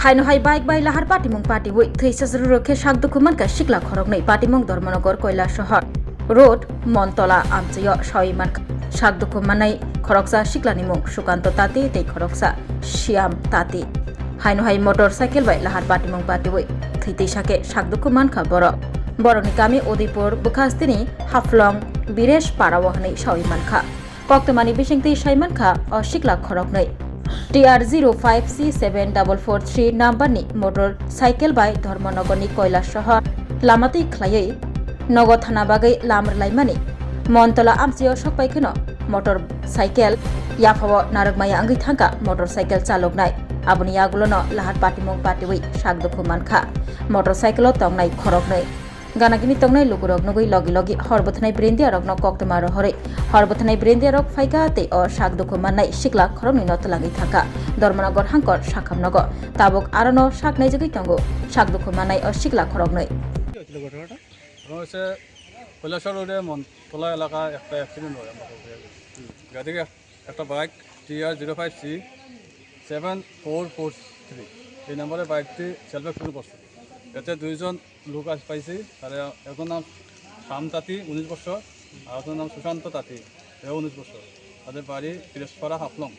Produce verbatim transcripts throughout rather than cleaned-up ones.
Haino hai bike bai lahar patimung patiwi thwisa rwrwk khe sak dukhu mankha sikla khoroknwi, patimung Dharmanagar Koilasohor Road Montola amchwio sawi mankha. Sak dukhu mannai khoroksa siklani mung Sukanto Tati tei khoroksa Shyam Tati. Haino hai motor cycle bai lahar patimung patiwi thwi twi sakhe sak dukhu mankha borok. Borokni kami Udaipur bwkhastini Haflong Biresh Parao hwnwi sawi mankha. Koktwmani bisingtwi sai mankha o sikla khoroknwi. T R zero five C seven double four three number ni motor cycle bai Dharmanagar ni Koilasohor lama twi khlaiwi nogo thana bagwi lam rwlaimani. Montola amchio sokpai kheno motor cycle yaphao narwkmaya wngwi thangkha motor cycle chaloknai. Aboni yagulono lahar patimung patiwi sak dukhu mankha motor cycle o tongnai khoroknwi. Gana gini tongnai lukurok nugwi logi logi hor bwthanai brindiarokno koktwma rohorwi hor bwthanai brindiarok phaikha tei o sak dukhu mannai sikla khoroknwino twlangwi thangkha. Dharmanagar hangkor sakhamnogo tabuk arono sak naijagwi tongo sak dukhu mannai o sikla khoroknwi. ঘটনা হচ্ছে কৈলাসহর রোডে মনতলা এলাকা একটা অ্যাক্সিডেন্ট হয়। আমরা গাড়ি থেকে একটা bike T R zero five C seven four four three, এই নম্বরে বাইকটি সেলফ অ্যাক্সিডেন্ট করছে। এতে দুইজন লোক আস পাইছি। তারা একজন নাম শ্যাম তাঁতি, উনিশ বছর, আর একজন নাম সুশান্ত তাঁতি, এও উনিশ বছর। তাদের বাড়ি পিরোজপাড়া হাফলং।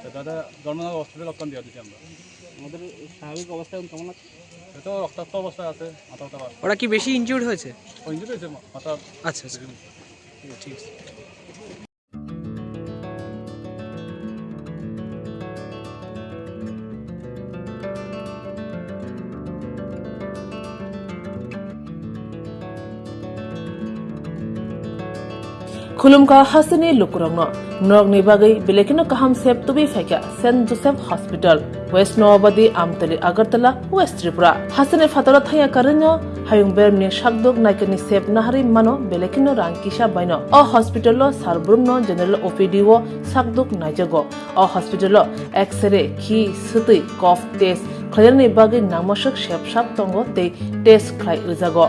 তো তাদের ধর্মনগর হসপিটাল অক্ষণ দিয়ে দিচ্ছি আমরা। আমাদের স্বাভাবিক অবস্থা এখন কেমন আছে? এ তো রক্তাক্ত অবস্থায় আছে, মাথা ব্যথা পাচ্ছে। ওরা কি বেশি ইনজুর্ড হয়েছে? ও ইনজুর্ড হয়েছে, মা-, মাথা আচ্ছা, আচ্ছা। ঠিক আছে। Khulumkha hasteni lukurokno, norokni bagwi belai kheno kaham sep tubui phaikha Saint Joseph Hospital, West Noabadi, Amtali, Agartala, West Tripura. Hasteni phataro thangya karwino hayung beremni sakduk naikani sep naharwi mano belai kheno rang kisa baino. O hospital o sar brumno general O P D o sakduk naijago. O hospital o X-ray, khi, swtwi, cough test khlainani bagwi nangmaswk sep sap tongo tei test khlai rwjago.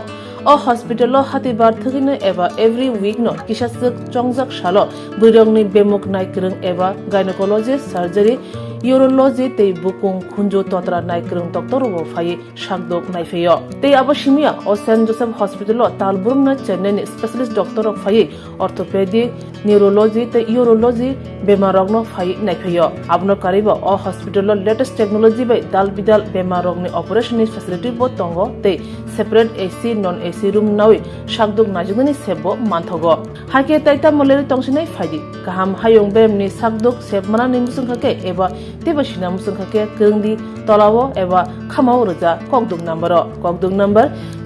O hospital o hatibar thwgwino eba every week no kisaswk chongjak salo bwrwirokni bemuk naikwrwng eba gynecologist, surgery, urology tei bukung khunju totra naikwrwng doctor rokbo phaiwi sakdok naiphaio. Tei abo simiya o Saint Joseph Hospital o tal brumno Chennai ni specialist doctor rok phaiwi orthopedic, neurology tei urology bemar rokno phaiwi naiphaio. Abono karwibo o hospital o latest technology bai dal bidal bemar rokni operation ni facility bo tongo tei separate A C, non A C room nawi sakdok naijaknani sep bo manthogo. Hakhe tai tamo lerwi tongsinai phaidi. Kaham hayung beremni sakdok sep manani muchungkha khe eba teibo sina muchungkha khe kwrwngdi tolao eba khamao rwja kokduk number o. Kokduk number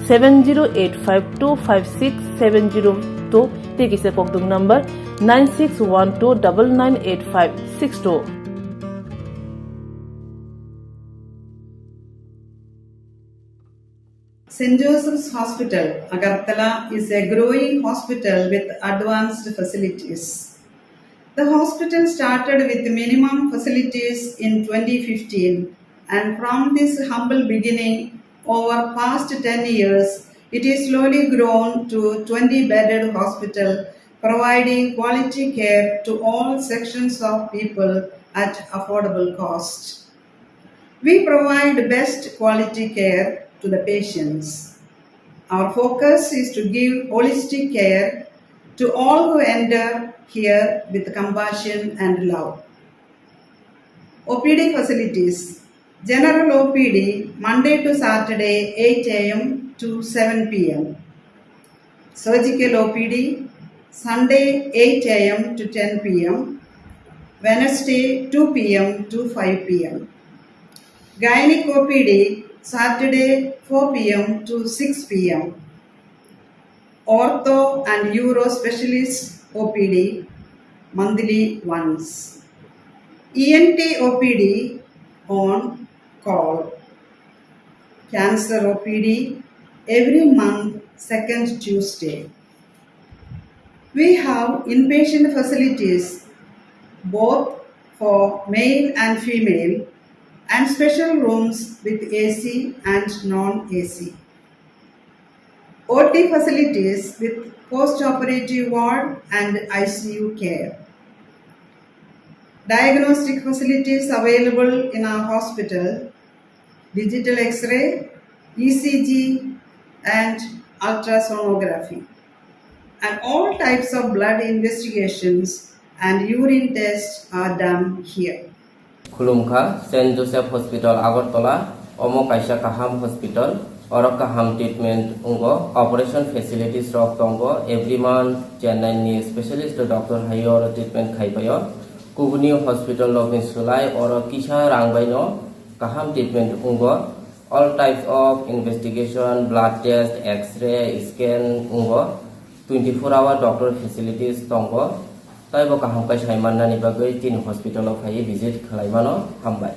seven zero eight five two five six seven zero two tei kisa kokduk number nine six one two double nine eight five six two. Saint Joseph's Hospital, Agartala is a growing hospital with advanced facilities. The hospital started with minimum facilities in twenty fifteen, and from this humble beginning, over past ten years, it is slowly grown to twenty bedded hospital, providing quality care to all sections of people at affordable cost. We provide best quality care to the patients. Our focus is to give holistic care to all who enter here with compassion and love. O P D facilities. General O P D, Monday to Saturday, eight A M to seven P M. Surgical O P D, Sunday, eight A M to ten P M, Wednesday, two P M to five P M. Gynec O P D, Saturday, four P M to six P M. Ortho and Uro Specialist O P D, monthly once. E N T O P D on call. Cancer O P D every month, second Tuesday. We have inpatient facilities both for male and female and special rooms with A C and non-A C. O T facilities with post-operative ward and I C U care. Diagnostic facilities available in our hospital. digital X-ray, E C G, and ultrasonography. And all types of blood investigations and urine tests are done here. Khulumkha, Saint Joseph Hospital Agartala, omo kaisa kaham hospital, oro kaham treatment wngo, operation facilities rok tongo, every month Chennai ni specialist doctor hai oro treatment khai paio. Kubuni hospital rok ni sulai oro kisa rang bai no kaham treatment wngo. All types of investigation, blood test, X-ray, scan wngo. Twenty four hour doctor facilities tongo. Taibo kaham kai sai mannani bagwi chini hospital o phaiwi visit khlai mano. Hambai.